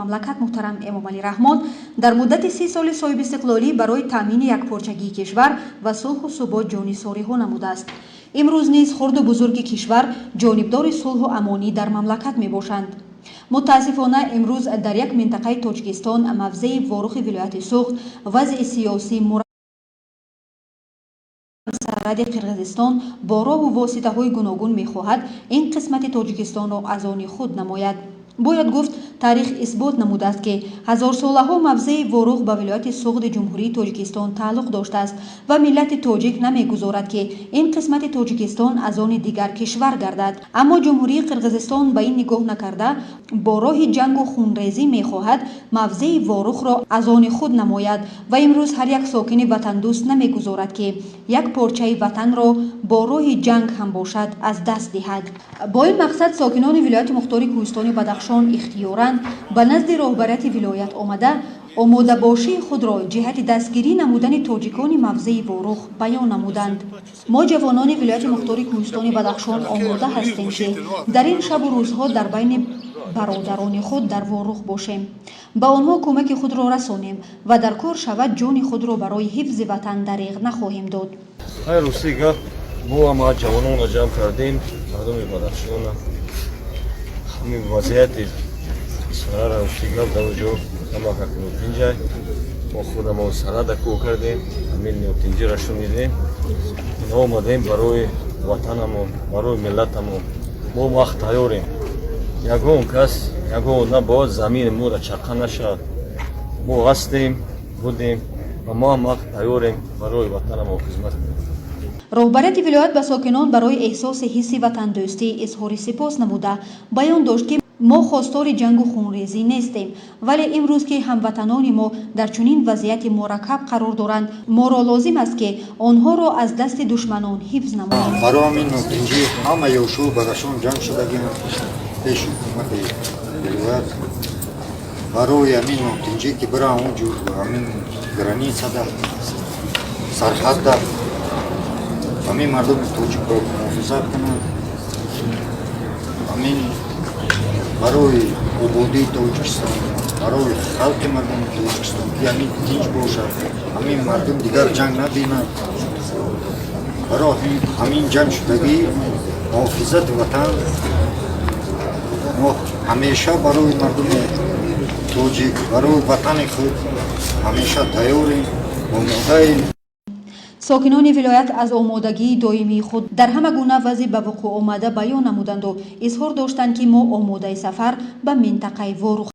Мамлакат муҳтарам Эмомалӣ Раҳмон дар муддати 30 соли соҳибистиқлолӣ барои таъмини якпорчагии кишвар ва сулҳу субот ҷонисориҳо намудааст. Имрӯз низ хурду бузурги кишвар ҷонибдори сулҳу амонӣ дар мамлакат мебошанд. Мутаассифона, имрӯз дар як минтақаи Тоҷикистон, мавзеи Ворухи вилояти Суғд, вазъи сиёсӣ сарҳади Қирғизистон бо роҳу воситаҳои гуногун мехоҳад ин қисмати Тоҷикистонро аз они худ намояд. Бояд гуфт, таърих исбот намудааст, ки ҳазорсолаҳо мавзеи Ворух ба вилояти Суғди Ҷумҳурии Тоҷикистон тааллуқ доштааст ва миллати тоҷик намегузорад, ки ин қисмати Тоҷикистон аз они дигар кишвар гардад. Аммо Ҷумҳурии Қирғизистон ба ин нигоҳ накарда, бо роҳи ҷангу хунрезӣ мехоҳад мавзеи Ворухро аз они худ намояд ва имрӯз ҳар як сокини ватандӯст намегузорад, ки як порчаи ватанро бо роҳи ҷанг ҳам бошад, аз даст диҳад. Бо ин мақсад сокинони вилояти мухтори Кӯҳистони Бадахшон ихтиёран ба назди роҳбарияти вилоят омада, омодабошии худро ҷиҳати дастгирӣ намудани тоҷикони мавзеи Ворух баён намуданд. Мо, ҷавонони вилояти мухтори Кӯҳистони Бадахшон, омода ҳастем, ки дар ин шабу рӯзҳо дар байни бародарони худ дар Ворух бошем, ба онҳо кӯмаки худро расонем ва дар кор шавад, ҷони худро барои ҳифзи ватан дареғ нахоҳем дод. Хайр, рости гап, мо ҳама ҷавононро ҷамъ кардем, мардуми Бадахшона. Ҳамин вазъияти сарара, рости гап, дар ҷо ҳамака нотинҷай. Мо худамо сарада кӯ кардем, ҳамин нотинҷиро шунидем, ино омадем барои ватанамон, барои миллатамон. Мо вақт тайёрем. Ягон кас, ягон набояд замини моро чақа нашавад. Мо ҳастем, будем ва мо ҳам вақт тайёрем барои ватанамон хизмат кунем. Роҳбарияти вилоят ба сокинон барои эҳсоси ҳисси ватандӯстӣ изҳори сипос намуда, баён дошт, ки мо хостори ҷангу хунрезӣ нестем, вале имрӯз, ки ҳамватанони мо дар чунин вазъияти мураккаб қарор доранд, моро лозим аст, ки онҳоро аз дасти душманон ҳифз намоем. Барои ҳамин нотинҷӣ ҳама ёшу Бадахшон ҷамъ шудагиам пеши ҳукумати вилоят, барои ҳамин нотинҷӣ, ки бира онҷо, ҳамин границада, сарҳадда ҳамин мардуми тоҷикро муҳофизат кунанд. Ҳамин барои ободии Тоҷикистон, барои халқи мардуми Тоҷикистон, ки ҳамин тинҷ бошад, ҳамин мардум дигар ҷанг набинад, барои ҳамин ҷамъ шудагӣ, муҳофизати ватан. Мо ҳамеша барои мардуми тоҷик, барои ватани худ ҳамеша тайёрем, омодаем. Сокинони вилоят аз омодагии доимии худ дар ҳама гуна вазъи ба вуқӯъ омада баён намуданду изҳор доштанд, ки мо омодаи сафар ба минтақаи Ворух